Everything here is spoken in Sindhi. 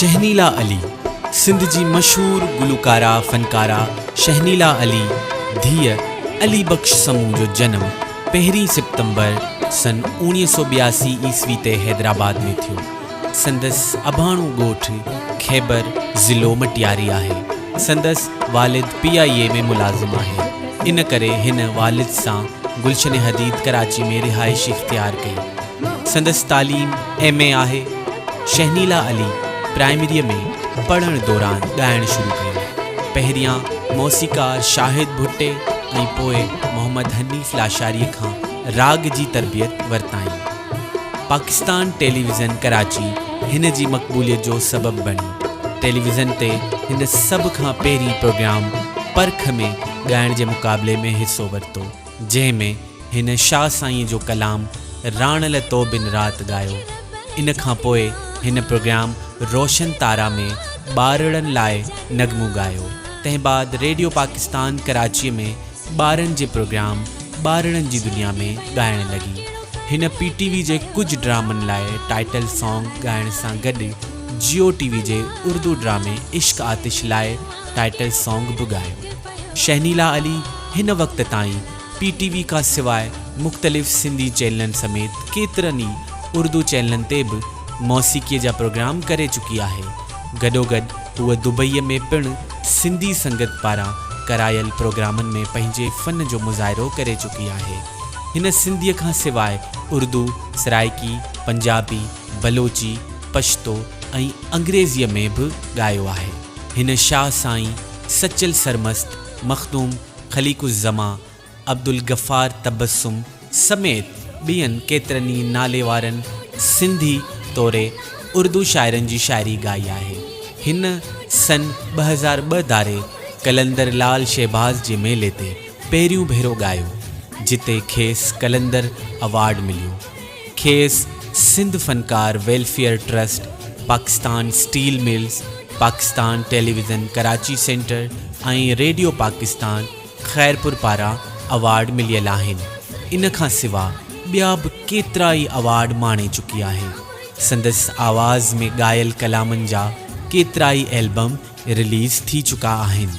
شهنيلا علي، سنڌ جي مشهور گلوڪارا فنڪارا شهنيلا علي ڌيء علي بخش سمون جو جنم پهرين سپتمبر سن 1982 عيسوي تي حيدرآباد ۾ ٿيو. سندس اباڻو ڳوٺ خيبر ضلعو مٽياري آهي. سندس والد پي آء اي ۾ ملازم آهي. ان ڪري هن والد سان گلشن حديد ڪراچي ۾ رهائش اختيار ڪئي. سندس تعليم ايم اي آهي. شهنيلا علي پرائمريء ۾ پڙهڻ دوران ڳائڻ شروع ڪيو. پهريان موسيقار شاهد ڀٽي ۽ پوء محمد حنيف لاشاريء کان راڳ جي تربيت ورتائين. پاڪستان ٽيليويزن ڪراچي هن جي مقبوليت جو سبب بڻي. ٽيليويزن تي هن سڀ کان پهرين پروگرام پرک ۾ ڳائڻ جي مقابلي ۾ حصو ورتو، جنهن ۾ هن شاهه سائينء جو ڪلام راڻل تو بن رات ڳايو. ان کان پوء هن پروگرام روشن تارا ۾ ٻارڙن لاء نغمو ڳايو. تنهن بعد ريڊيو پاڪستان ڪراچيء ۾ ٻارن جي پروگرام ٻارڙن جي دنيا ۾ ڳائڻ لڳي. هن پي ٽي وي جي ڪجهه ڊرامن لاء ٽائيٽل سانگ ڳائڻ سان گڏ جيو ٽي وي جي اردو ڊرامي عشق آتش لاء ٽائيٽل سانگ به ڳايو. شهنيلا علي هن وقت تائين پي ٽي وي کان سواء مختلف سنڌي چينلن سميت ڪيترن ئي اردو چينلن تي به موسيقيء جا پروگرام ڪري چڪي آهي. گڏوگڏ هوء دبئيء ۾ پڻ سنڌي سنگت پاران ڪرايل پروگرامن ۾ پنهنجي فن جو مظاهرو ڪري چڪي آهي. هن سنڌيء کان سواء اردو، سرائيڪي، پنجابي، بلوچي، پشتو ۽ انگريزيء ۾ به ڳايو آهي. هن شاهه سائين، سچل سرمست، مخدوم خليق الزمان، عبدالغفار تبسم سميت ٻين ڪيترن ئي ناليوارن سنڌي توڙي اردو شاعرن جي شاعري ڳائي آهي. هن سن 2002 ڌاري قلندر لعل شهباز جي ميلي تي پهريون ڀيرو ڳايو، جتي کيس قلندر ايوارڊ مليو. کيس سنڌ فنڪار welfare trust, Pakistan steel mills, Pakistan television Karachi centre ۽ radio Pakistan Khairpur پاران ايوارڊ مليل آهن. ان کان سوا ٻيا به ڪيترائي ايوارڊ ماڻي چڪي آهي. سندس آواز ۾ ڳايل ڪلامن جا ڪيترائي البم رليز ٿي چڪا آهن.